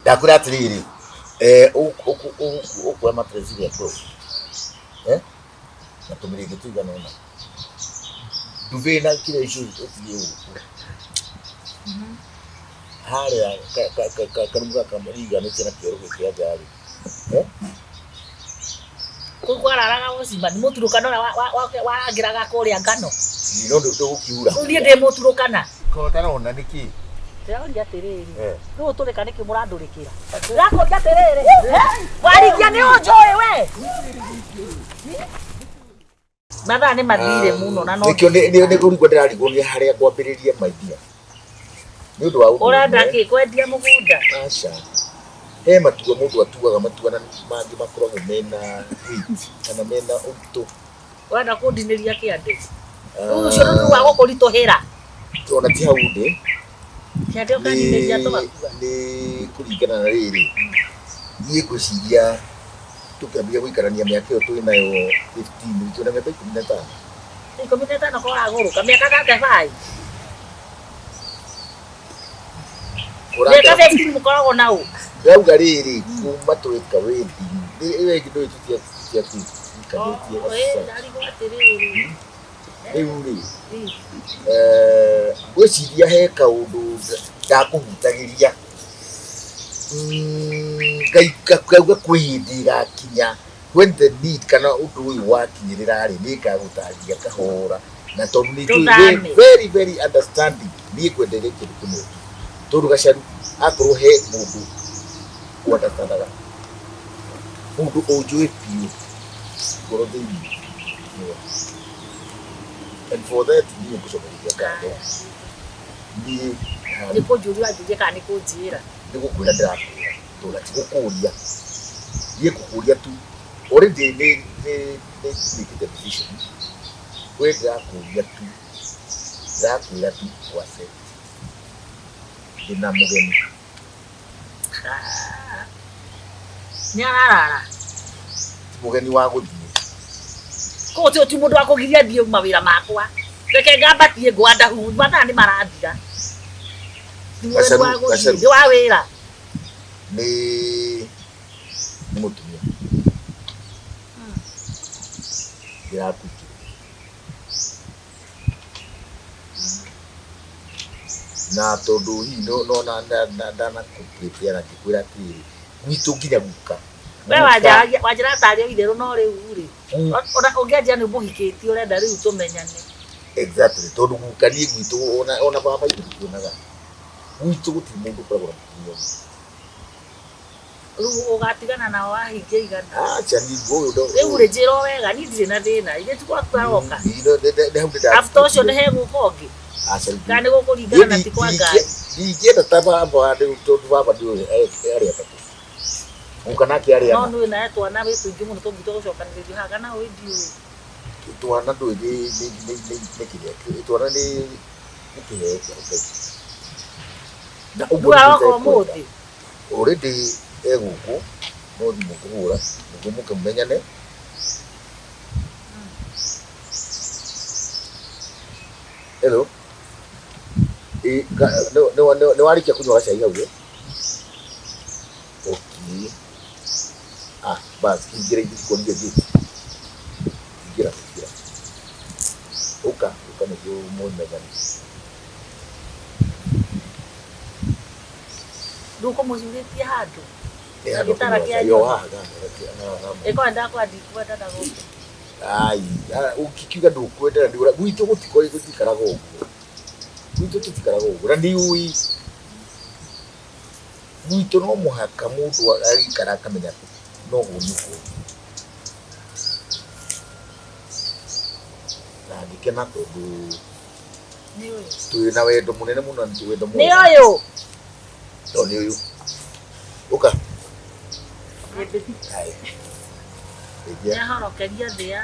Ndakwĩra atĩrĩrĩ, eh, ũkuoya mattress ĩrĩa ngũrũ, eh, na tũmĩrĩngĩ tũigana ũna, ndube na kĩrĩa icio ũtige gũkũ harĩa karumu gaka riganĩtie na kĩoro gĩkĩ kĩa nja rĩ, eh? Kũu kwararaga ũcima nĩ mũturũkana ũrĩa warangĩraga kũrĩa ngano. No ndũgũkiura. Rĩu niĩ ndĩ mũturũkana. Kotarona nĩkĩ? Ndĩroria atĩrĩrĩ, rĩu ũtũrĩka nĩkĩ mũrandũrĩkĩra? Ndĩrakũria atĩrĩrĩ, warigia nĩ ũnjũĩ we? Mathaa nĩ mathire mũno na no Nĩkĩo nĩ kũrigwo ndĩrarigwo nĩ harĩa ngwambĩrĩria my dear. Nĩ ũndũ wa ũndũ ũrenda ũmwe. kĩ kwendia mũgũnda? Aca. He matua mũndũ atuaga matua na mangĩ makoragwo mena weight kana mena ũritũ. Ũrenda kũndinĩria kĩande? Rĩu ũcio nĩ wa gũkũritũhĩra. Ona ti hau ndĩ. Kĩande ũkandinĩria tũgakua. Nĩ kũringana na rĩrĩ, niĩ ngwĩciria tũkĩambia gũikarania mĩaka ĩyo twĩ nayo 15, twĩ na mĩaka 15. 15 ko ũragũrũka mĩaka 35. Mĩaka 15 mũkoragwo na ũ? Ndauga rĩrĩ, kuma tweka wedding, ĩyo ĩngĩ ndũĩ tũtiakikanĩtie. Oh, ĩ, ndarigwo atĩrĩrĩ. Rĩu rĩ, ngwĩciria he kaũndũ ndakũhutagĩria, ngauga kwĩ hĩndĩ ĩgakinya when the need kana ũndũ ũyũ wakinyĩrĩra rĩ, nĩ ngagũtarĩria kahora, na tondũ nĩ njũĩ wĩ very very understanding, niĩ ngwendeire kĩndũ kĩmwe tu, tondũ Gacaru akorwo he mũndũ ũ understand aga, mũndũ ũnjũĩ biũ ngoro thĩiniĩ nĩwe. And for that niĩ ngũcokeria ngatho. Niĩ Nĩ kũnjũria ũranjũria kana nĩ kũnjĩra? Nĩ gũkwĩra ndĩrakwĩra, tondũ na ti gũkũria. Niĩ ngũkũria tu, already nĩ nĩ nĩ nĩkĩte decision, we ndĩrakũria tu, ndĩrakwĩra tu ũ accept. Ndĩna mũgeni. Nĩ ararara. Ti mũgeni wa gũthiĩ. Koguo ti mũndũ wa kũgiria thiĩ mawĩra makwa. Reke ngambatie ngwa ndahu, mathaa nĩ marathira. Ti mũgeni wa gũthiĩ, nĩ wa wĩra. Nĩ nĩ mũtumia. Ndĩrakuĩkĩrĩria. Na tondũ hihi no ndanakũ prepare na ngĩkwĩra atĩrĩrĩ, gwitũ nginya guka. We wanjĩra tarĩ o itherũ no rĩu rĩ, ona ũngĩanjĩra nĩ ũmũhikĩtie ũrenda rĩu tũmenyane. Exactly, tondũ guka niĩ gwitũ ona baba itũ tũtionaga. Gwitũ gũtirĩ mũndũ ũkoragwo na mũtumia ũmwe. Rĩu ũgatigana nao wahingia igana. Acha niĩ ũyũ ndo. Rĩu rĩ njĩra o wega niĩ ndirĩ na thĩna. Ithe ti gwaku aroka. After ũcio nĩ hegũka ũngĩ. Aca rĩu. Kana nĩ gũkũringana na ti kwa Ngai. Ndingĩenda ta baba rĩu tondũ baba ndũĩ arĩ atatũ. Guka nake arĩ No ana. nĩ nawe twana wĩ tũingĩ mũno tũngĩtua gũcokanĩrĩrio haha kana ũĩ ndiũĩ. Twana ndũĩ nĩ nĩ nĩ nĩ nĩ kĩrĩa twana nĩ nĩ kĩheo kĩa Ngai. Na ũguo Rĩu nĩguo aroka itekwenda. ũmũthĩ. Already e gũkũ no thimũ ngũhũra nĩguo mũke mũmenyane. Hello. Ĩ, nĩ warĩkia kũnyua gacai hau ĩ? Okay. Ah, bas, ingĩra ithiĩ kuonia gate. Ingĩra, ingĩra. Ũka, ũka nĩguo mũmenyane. Rĩu ũkũmũcurĩtie handũ. Nĩ handũ Gĩtara kũnyua kĩa cai. O nyoni. haha, haha, haha, haha. Ĩkorwo ndakwa ndikwenda ndagũka. Ai, ũngĩkiuga ndũkwenda na ndũra gwitũ gũtikaraga ũguo. Gwitũ tũtikaraga ũguo na nĩ ũĩ gwitũ no mũhaka mũndũ agĩikara akamenya no ũguo. Na ngĩkena tondũ Nĩ ũyũ. twĩ na wendo mũnene mũno na wendo Nĩ mwega. ũyũ. No nĩ ũyũ. Ũka. Haya. Geithia, Nĩahorokeria thĩa.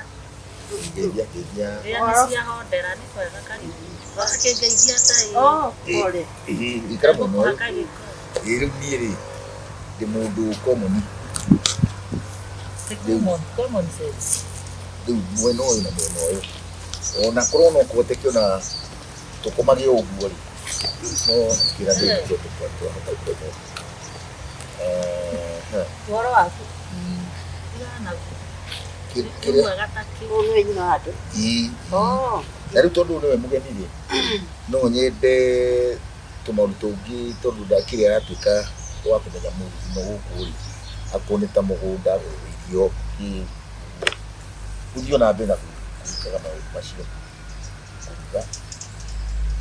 geithia, geithia. Thĩa nĩ ciahondera nĩ kwega karibu. Akĩngeithia ta ĩ. Oh, pole. Ĩĩ, ikara mwena ũyũ. Egũkũhaka gĩko. Ĩĩ, rĩu niĩ rĩ, ndĩ mũndũ common. Ti common sense. Rĩu mwena ũyũ na mwena ũyũ. Ona korwo no kũhoteke ona tũkomage o ũguo rĩ, no kĩra ndĩ twahota gũkoma. Ũhoro waku. Tigana naguo. Kĩ- Nĩ kĩrĩa mwega ta kĩ. Ũyũ nĩwe nyina wa andũ. Ii. Oh. Na rĩu tondũ nĩwe mũgeni rĩ, no nyende tũmaũndũ tũngĩ tondũ ndakĩrĩ aratuĩka wa kũmenya mũno gũkũ rĩ, akorwo nĩ ta mũgũnda, irio, kĩ, ũthiĩ o na mbere na gwĩkaga maũndũ macio, kũruga.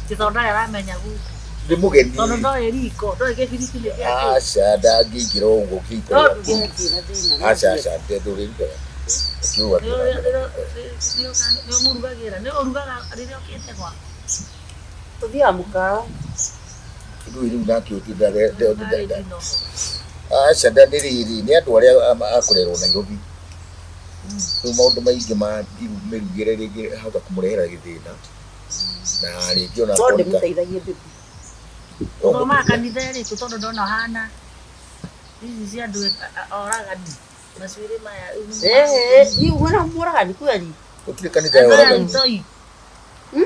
Ti tondũ ndarĩ aramenya gũkũ. Nĩ mũgeni. Tondũ ndoĩ riko, ndoĩ gĩbiriti nĩ gĩa kĩ. Aca ndangĩingĩra ũguo kĩhiko No gĩaku. nduge. Ndirĩ na thĩna. Aca aca ndũrĩrugaga. Ũkiuga Nĩ ũmũrugagĩra, nĩ ũrugaga rĩrĩa ũkĩte gwaku. Tũthiaga mũkawa. Rĩu rĩu nake ũtinda Ndarĩ ndinoho. Aca nda nĩ rĩrĩ nĩ andũ arĩa akũrerwo Nairobi. Rĩu maũndũ maingĩ ma mĩrugĩre rĩngĩ ahota kũmũrehera gĩthĩna. Na rĩngĩ ona No akorwo nĩ ta- ndĩmũteithagie bibi. no Ũthomaga mũteithia. kanitha ĩrĩkũ tondũ ndona ũhana ici cia andũ oragani macuĩrĩ maya rĩu nĩ Eh, ni wona mũragani kweli. Gũtirĩ kanitha ya Andũ aya oragani. itoi. Hmm?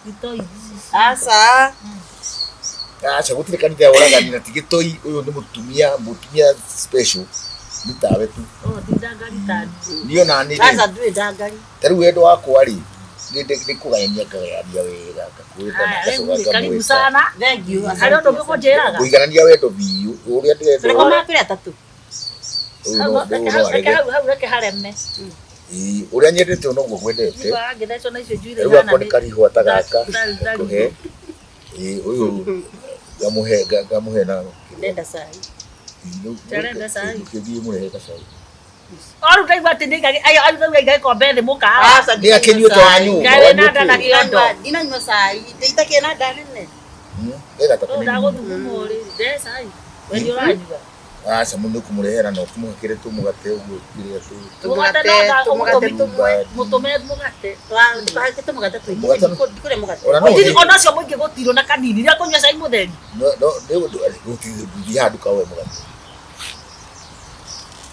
Itoi ici Aca. Aca gũtirĩ kanitha ya oragani na ti gĩtoi ũyũ nĩ mũtumia mũtumia special nĩ tawe tu. Oh, ti ndangari tani. Niĩ ona niĩ rĩ, Aca ndũrĩ ndangari. ta rĩu wendo wakwa rĩ nĩ kũgayania ngagayania wega ngakwĩta na Haya, rĩu ngacoka rĩ, karibu ngamwĩta. sana. Thank you. Harĩ ũndũ ũngĩ ũkũnjĩraga? Kũiganania wendo biũ ũrĩa ndĩrenda Tũrĩ koma atatũ. ũyũ Hau no reke ũyũ no hau reke arege. hau hau reke hareme. Ĩĩ, ũrĩa nyendete ũyũ noguo ngwendete. Ndigua ngĩthecwo na icio njuĩrĩ Rĩu ihana akwa nĩ nĩ karihũa ta gaka Ndari- ndari- ngakũhe. Ĩĩ, ũyũ ngamũhe ngamũhe na Ndenda cai. Ndarenda cai. Kĩthiĩ mũrehe gacai. O rĩu ndaigua atĩ nĩ ayo ayo ndaigua gĩkombe thĩ mũkawa. Aca Nĩ akĩnyuĩte wa nyũmba. Ngai wĩna nda na kĩondo. Ndinanyua cai. Ndĩitakĩrĩ na nda nene. Ĩgata Rĩu ndagũthuguma rĩrĩ, nde cai. We nĩ ũranyua. Aca mũndũ kũmũrehera na ũkĩmũhakĩre tũmũgate ũguo kĩrĩa tũ Mũgate Tũmũgate, no tũmũgate tũmwe. Mũtũme mũgate. Ndũkahake tũmũgate tũingĩ. Mũgate no- Ndikũrĩa mũgate. Ona no Mũingĩ ũthiĩ- ona ũcio mũingĩ gũtirũ na kanini. Rĩrĩa kũnyua cai mũtheri. no no nĩ ũndũ gũthiĩ handũ kaoe mũgate.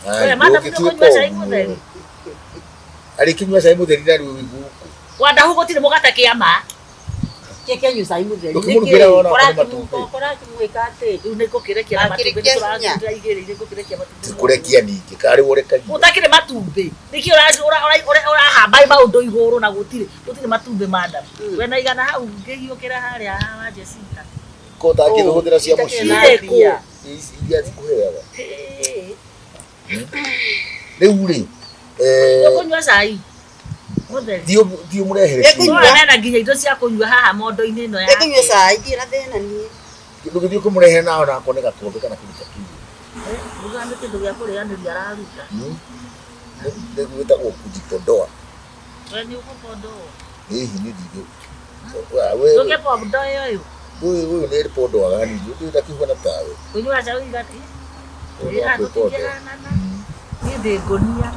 We, madam, nĩ ũkũnyua cai mũtheri. Arĩkĩnyua cai mũtheri na rĩu gũkũ. Wandahu gũtirĩ mũgate kĩama. Kĩke nyua cai mũtheri. Ũkĩmũrugĩra wona okorwo nĩ matumbĩ. Ũrakĩmwĩka atĩ. Rĩu nĩ ngũkĩrekia na matumbĩ Akĩrekia nĩ hinya. tũragĩra igĩrĩ nĩ ngũkĩrekia matumbĩ. Ti kũrekia ningĩ karĩ ũrekagia. Gũtakĩrĩ matumbĩ. Nĩkĩ ũrahamba maũndũ igũrũ na gũtirĩ gũtirĩ matumbĩ madam. Mm. We na igana hau ngĩhiũkĩra harĩa wa Jessica. Ko ũtangĩhũthĩra cia mũciĩ. Itakĩrĩ na Irĩkũ? mbia. Ici iria cikũheaga. Hĩ. Rĩu rĩ, eh, Ũkũnyua cai mũtheri. thiĩ ũmũrehere Ĩkũnyua. kĩndũ. Nona na nginya indo cia kũnyua haha mondo-inĩ ĩno ya. Ndĩkũnyua cai ndirĩ na thĩna niĩ. Ndũgĩthiĩ kũmũrehere na ona akorwo nĩ gakombe kana kĩndũ ta kĩu. Ruga nĩ kĩndũ gĩa kũrĩanĩria araruta. Nĩ gwĩtagwo kujipodoa. We nĩ ũgũbondwo. Hihi nĩ ndingĩ. Ndũngĩbondoa ũyũ. Ũyũ ũyũ nĩ pondoaga hanini, ũyũ ndakĩhuana tawe. Kũnyua cai igati. Ũyũ no kwĩpondoa. Tũtingĩhanana. Niĩ ndĩ ngũnia.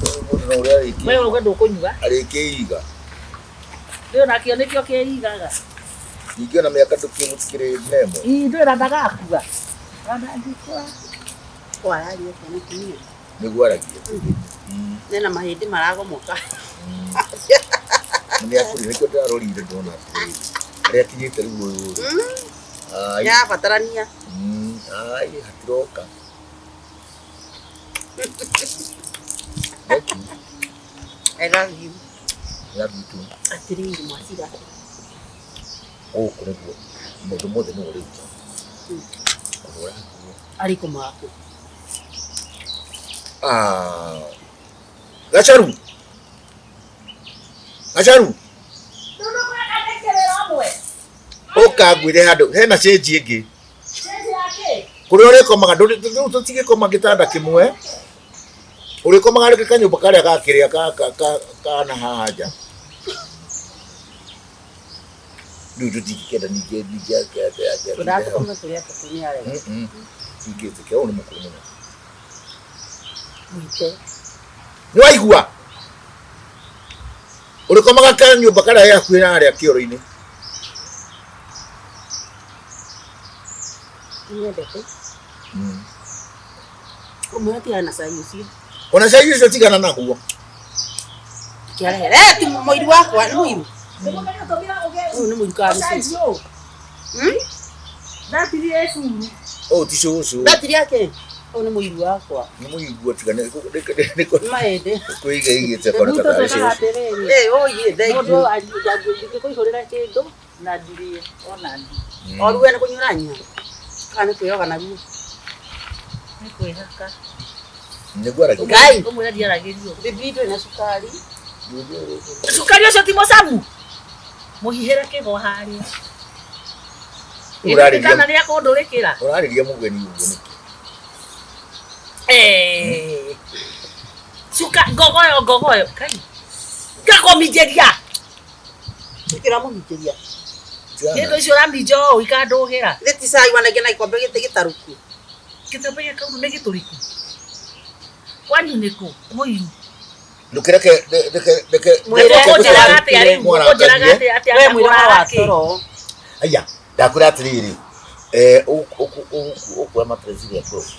Ũyũ mũndũ no ũrĩa We uga ndũkũnyua. arĩkĩiga. Rĩu nakĩo nĩkĩo kĩigaga. Ningĩ ona mĩaka ndũkĩmũtikĩrĩ nemo. Ii ndwĩra ndagakua. Ona ndikua. Ko araria atĩa mũtumia. Nĩguo aragia. Nena mahĩndĩ maragomoka. Nĩ akũrire nĩkĩo ndĩrarorire ndona atĩrĩrĩ. Harĩa akinyĩte rĩu ũyũ rĩ. Ai, Nĩarabatarania. ai, hatiroka. Thank you. I love you. Love you too. Atĩrĩrĩ mwacira. Gũkũ nĩguo maũndũ mothe nĩwe ũrĩruta. Kũhũra nguo. Arĩ kũmaku. Ah. Gacharu. Gacharu. Ũka ngwĩre handũ hena cĩnji ĩngĩ. Kũrĩa ũrĩkomaga rĩu tũtigĩkoma gĩtanda kĩmwe. Ũrĩkomaga rĩngĩ kanyũmba karĩa ga kĩrĩa ka ka ka kana haha nja. Rĩu tũtingĩkenda ningĩ ningĩ ake ake ake. Tũratũkoma tũrĩ atatũ nĩ arega. Ingĩtĩkĩra ũyũ nĩ mũkũrũ mũno. Mwite. Nĩ waigua? Ũrĩkomaga kanyũmba karĩa ge hakuhĩ na harĩa kĩoro-inĩ. Nyendete. Ũmwe atigana na cai ũcio. Ona cai ũcio tigana naguo. Kĩarehere. Eh, ti mũiru wakwa nĩ mũiru. Ũyũ nĩ mũiru kana nĩ cũcũ? Ndatirie ĩcuru. Ũyũ ti cũcũ. Batiri yake. Ũyũ nĩ mũiru wakwa. Nĩ mũiru tiga nĩ Maĩndĩ. kwĩiga igĩte kona Rĩu ta tũtwĩkaga tarĩ atĩrĩrĩ. Eh, oye, thank Mũndũ you. angĩkũihũrĩra kĩndũ na ndirĩe ona niĩ. O rĩu we nĩ kũnyua ũranyua? Kana nĩ kwĩyoga naguo? Nĩ kwĩhaka. Nĩguo aragia. Ngai. Ũmwĩre ndiaragĩrio. Bibi ndũrĩ na cukari. Cukari ũcio ti mũcamu. Mũhihĩre kĩgo harĩa. Ũrarĩria- Kana nĩ akũndũrĩkĩra. Ũrarĩria mũgeni ũguo nĩkĩ? Eh. Cuka ngogoyo ngogoyo. Kai. Ngakũminjĩria. Nĩkĩ ũramũminjĩria? Kĩndũ icio ũraminja ũũ ikandũgĩra. Githĩ ti cai wanengera na gĩkombe gĩtĩ gĩtarũku? Gĩkombe gĩkau nĩ gĩtũrĩku. Kwanyu nĩkũ? Mũiru. Ndũkĩreke reke reke Mwĩre Ũkũnjĩraga atĩa rĩu? Ũkũnjĩraga atĩa atĩa We mwĩra wa ngũraga kĩ? toro. Aya, ndakwĩra atĩrĩrĩ, eh, ũkuoya mattress ĩrĩa ngũrũ,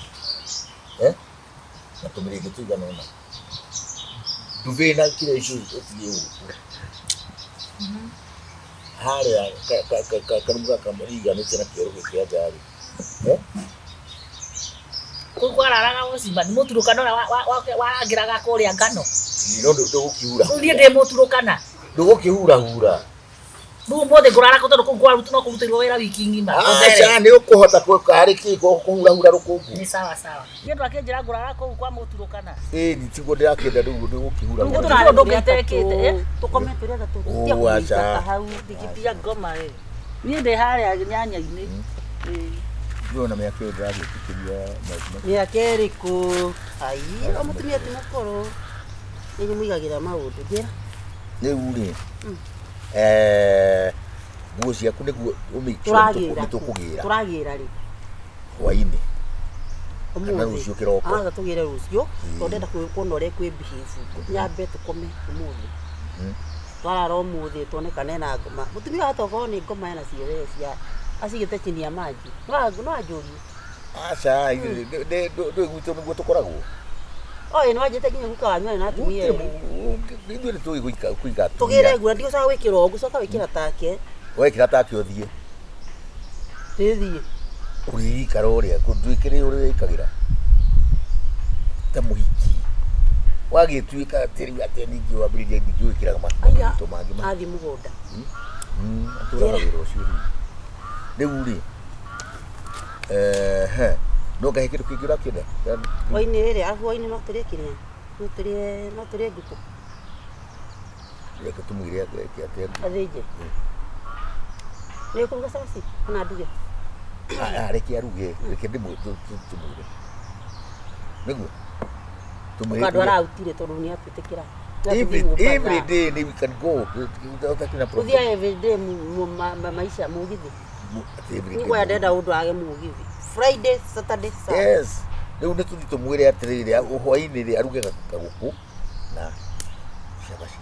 eh, na tũmĩrĩngĩ tũigana ũna, nduve na kĩrĩa icio ũtige ũguo harĩa karumu gaka riganĩtie na kĩoro gĩkĩ kĩa nja rĩ, eh, Kũu kwararaga ũcimba nĩ mũturũkana ũrĩa warangĩraga kũrĩa ngano. No ndũgũkĩhura Rĩu niĩ ndĩ mũturũkana. Ndũgũkĩhurahura. Rĩu ũmũthĩ ngũrara kũ tondũ kũu kwarutwo no kũrutĩrwo wĩra wiki ng'ima. Aca nĩ ũkũhota karĩ kĩ kũhurahura rũkũngũ. Nĩ sawa sawa. Niĩ ndũ akĩnjĩra ngũrara kũu kwa mũturũkana. Ĩni tiguo ndĩrakĩenda rĩu ndũgũkĩhurahura. Rĩu gũtirĩ ũndũ ũngĩ itekĩte, eh? Tũkome tũrĩ atatũ. Ũ, Tiga kũingata aca. hau. Ndigitia ngoma ĩ. Niĩ ndĩ harĩa nyanya-inĩ. Ĩĩ. Ndĩrona mĩaka ĩyo ndĩragĩtĩkĩria maũndũ macio. Mĩaka ĩrĩkũ? Ai, o mũtumia ti mũkũrũ. Nĩ mũigagĩra maũndũ. Njĩra. Rĩu rĩ, eh, nguo ciaku nĩguo ũmake sure Tũragĩra. nĩ tũkũgĩra Tũragĩra rĩ? hwainĩ kana Ũmũthĩ. rũciũ kĩroko. Aca tũgĩre rũciũ tondũ ndenda kuona ũrĩa kwĩ behave. Nyambe tũkome ũmũthĩ. Twarara ũmũthĩ tuone kana ena ngoma. Mũtumia wahota gũkorwo nĩ ngoma ena cio we cia acigĩte chini ya maji. No anjũrie. Aca ndũĩ gwitũ nĩguo tũkoragwo. Oĩ nĩ wanjĩte nginya guka wanyu arĩ na atumia erĩ. Ithuĩ nĩ tũĩ kũiga atumia. Tũgĩre nguo ndigũcoka gwĩkĩra ũũ ngũcoka gwĩkĩra take. Wekĩra take ũthiĩ. Ndĩthiĩ. Ũrĩikara ũrĩa ndwĩkĩre ũrĩa wĩkagĩra ta mũhiki. Wagĩtuĩka atĩ rĩu atĩ ningĩ wambĩrĩria ningĩ gwĩkĩraga Aya maũndũ mangĩ ma athiĩ mũgũnda. Atũraga wĩra ũcio rĩu. Rĩu rĩ, ehe, no ngahe kĩndũ kĩngĩ ũrakĩenda? Hwainĩ rĩrĩ arabu hwainĩ no tũrĩe kĩrĩa? No tũrĩe no tũrĩe ngũkũ. Reke tũmwĩre eke atĩa. Athĩnje. Nĩ ũkũruga cabaci kana nduge? Reke aruge, reke tũmwĩre. Nĩguo? Tũmwĩre. Ũkandũ arautire tondũ nĩ atwĩtĩkĩra. Every day we can go. Ũtakĩrĩ na problem. Gũthiaga every day maisha mũgithi. Every day. Nĩ ndenda ũndũ age mũgithi. Friday, Saturday, Sunday. Yes. Rĩu nĩ tũthiĩ tũmwĩre atĩrĩrĩ hwainĩ rĩ aruge kagũkũ na cabaci.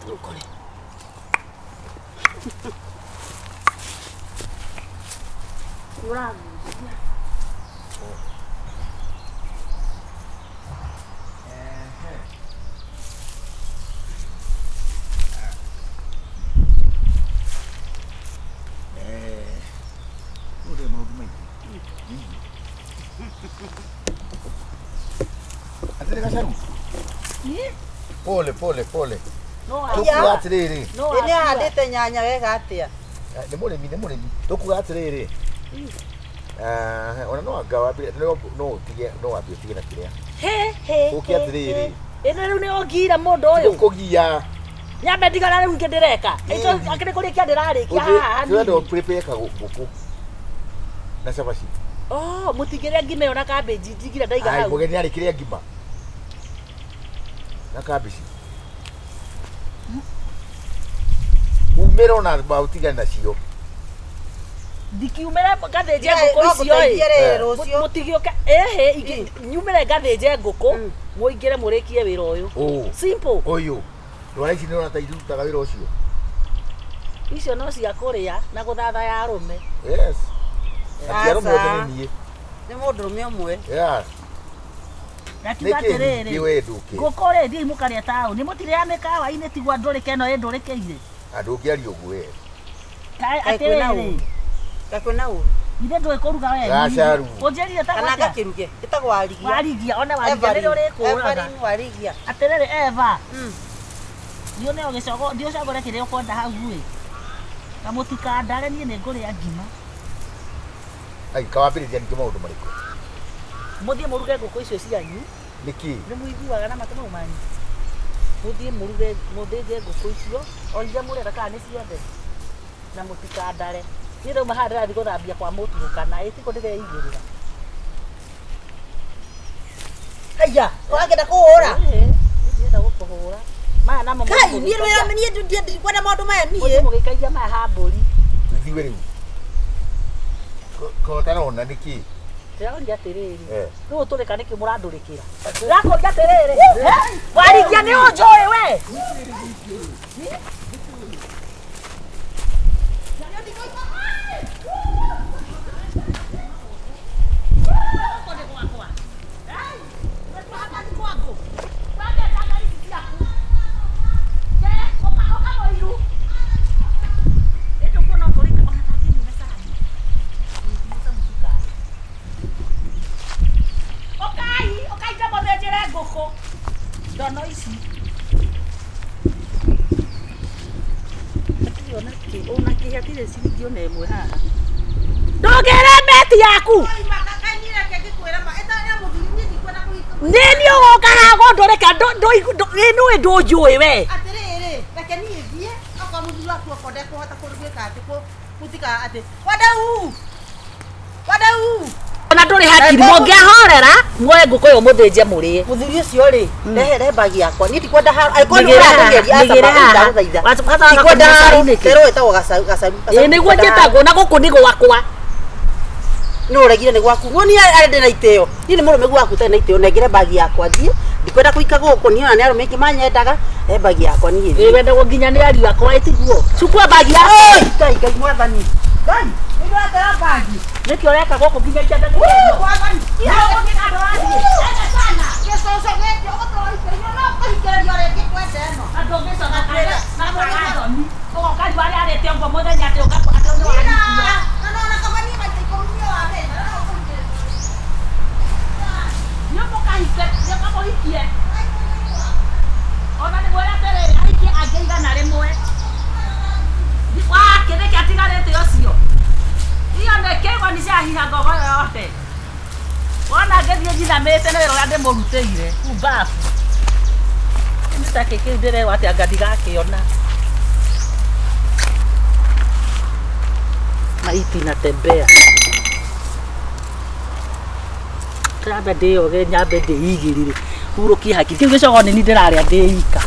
Tũkore. Ũranguithia. Ũrĩa maũndũ maingĩ. Atĩrĩ gacaru. Pole pole pole. No Tũkuga atĩrĩrĩ. no Ĩ nĩ ahandĩte nyanya wega atĩa? Nĩ mũrĩmi nĩ mũrĩmi. Tũkuga atĩrĩrĩ. Ona no anga wambire no ũtige no wambie ũtige na kĩrĩa. He he. Ũke atĩrĩrĩ. Ĩno rĩu nĩ ũngiira mũndũ ũyũ. Tũkũgia. Nyambe ndigana rĩu ingĩ ndĩreka. Ĩto akĩrĩ kũrĩkia ndĩrarĩkia haha Tũrenda hanini. prepare kagũkũ na cabaci. Oh, mũtingĩrĩa ngima ĩyo na cabbage njigire ndaiga Ai hau. mũgeni arĩkĩrĩa ngima. Na cabbage. Umĩra ona ũtigane nacio. Ndikiumĩre ngathĩnje Ngai, ngũkũ no icio ngũteithie ĩ. rĩ rũciũ. Mũtigĩũke ĩhĩ nyumĩre ngathĩnje ngũkũ mũingĩre mũrĩkie wĩra ũyũ. Ũũ. Simple. Ũyũ. Ndwara ici nĩ ũrona ta irutaga wĩra ũcio. Icio no cia kũrĩa na gũthathaya arũme. Yes. Ati arũme othe Aca. nĩ niĩ. Nĩ mũndũrũme ũmwe. Yeah. Ngakiuga Nĩkĩ atĩrĩrĩ. ningĩ we ndũkĩ? Ngũkũ rĩ thiĩi mũkarĩe taũni mũtirĩa mĩkawa-inĩ tiguo ndũrĩke ĩno ĩndũrĩkĩire. Andũ ũngĩaria ũguo we. Kaĩ Kaĩ kwĩna atĩrĩrĩ. ũru? Kaĩ kwĩna ũru? Ithe ndũĩ kũruga we. Gacaru. Ũnjĩrire Kana tagwo atĩa? ngakĩruge. Ĩtagwo warigia. Warigia, one warigia nĩrĩo rĩkũraga. Evelyn Warigia. Atĩrĩrĩ Eva, Mm. thiĩ ũneo gĩcogo, thiĩ ũcagũre kĩrĩa ũkwenda hau ĩ. Na mũtikandare niĩ nĩ ngũrĩa ngima. Ai, kawambĩrĩria ningĩ maũndũ marĩkũ? Mũthiĩ mũruge ngũkũ icio cianyu. Nĩkĩ? Nĩ mũiguaga na matũ mau manyu. Mũthiĩ mũruge, mũthĩnje ngũkũ icio, o iria mũrenda kana nĩ ciothe. Na mũtikandare. Niĩ ndauma haha ndĩrathiĩ gũthambia kwa mũturũkana, ĩ tiguo ndĩreigĩrĩra. Haiya, ũrakĩenda kũhũra? Ĩĩ, ndĩrenda gũkũhũra. Maya namo Kai, mũthiĩ niĩ wĩra niĩ ndikwenda maũndũ maya mũthiĩ niĩ. mũgĩikagia maya ha mbũri. Ithuĩ rĩu. Ko ũtarona nĩkĩ? Ndĩroria atĩrĩrĩ, Eh. rĩu ũtũrĩka nĩkĩ mũrandũrĩkĩra? Ndĩrakũria atĩrĩrĩ, warigia nĩ ũnjũĩ we? Ũkai, ũkai ndĩmũthĩnjĩre ngũkũ. Ndono ici. Hatirĩ ona kĩ, ona kĩ hatirĩ ciringi ona ĩmwe haha. Ndũngĩre meti yaku. Nĩ niĩ ũgoka haha gũndũrĩka ĩ nĩũĩ ndũnjũĩ we. Atĩrĩrĩ, reke niĩ thiĩ, okorwo mũthuri waku okorwo ndekũhota gwĩka atĩ gũtika atĩ wadau wadau. Ona ndũrĩ hakiri mũngĩahorera muoye ngũkũ ĩyo mũthĩnje mũrĩe. Mũthuri ũcio rĩ, rehe mbagi yakwa. Niĩ ndikwenda haro. Angĩkorwo nĩ Mĩgĩre haha, ũrangeria aca mĩgĩre haha. ndagũthaitha. Wacoka Ndikwenda kũnyua haro. cai nĩkĩ? Rero wĩtagwo gacaru gacaru. Ĩ nĩguo njĩtagwo na gũkũ nĩ gwakwa. Nĩ ũregire nĩ gwaku. Niĩ arĩ ndĩ na itĩo. Niĩ nĩ mũrũme gwaku ũtarĩ na itĩo. Nengere mbagi yakwa thiĩ. Ndikwenda kũika gũkũ. Niĩ ona nĩ arũme aingĩ manyendaga. Rehe mbagi yakwa niĩ Ĩ thiĩ. wendagwo nginya nĩ ariũ akwa ĩ tiguo. Cukua mbagi yaku. Oi, Ngai Ngai mwathani. Ngai, nĩ ndĩratera mbagi. Nĩkĩ ũreka gũkũ nginya ikianda nĩ Mwathani. Gĩcũcũ gĩkĩ ũgũtũra ũikĩrĩrio no kũhingĩrĩrio rĩngĩ kwenda ĩno. Ũgoka riũa rĩarĩte ũguo mũthenya atĩ ũka atĩ nĩ warikia. Na no ona kaba niĩ maita ikũmi niĩ wamenya, no ũkũhingĩrĩrio. Nĩ ũmũkahike, nĩ ũkamũhikie. Ona nĩ mwĩre atĩrĩrĩ, ahikie angĩ 100. Wake nĩkĩ atigarĩte ũcio? Iyo nĩ kĩgoni ciahiha ngogo yothe. Wona ngĩthiĩ nyinamĩte nĩ wĩra ũrĩa ndĩmũrutĩire kuu mbabu. Nĩ ta kĩ kĩu ndĩrerwo atĩ anga ndigakĩona. Maiti inatembea. Nyambe ndĩyoge nyambe ndĩigĩrĩre hurũkie hakiri kĩu gĩcogo nĩ niĩ ndĩrarĩa ndĩ ika.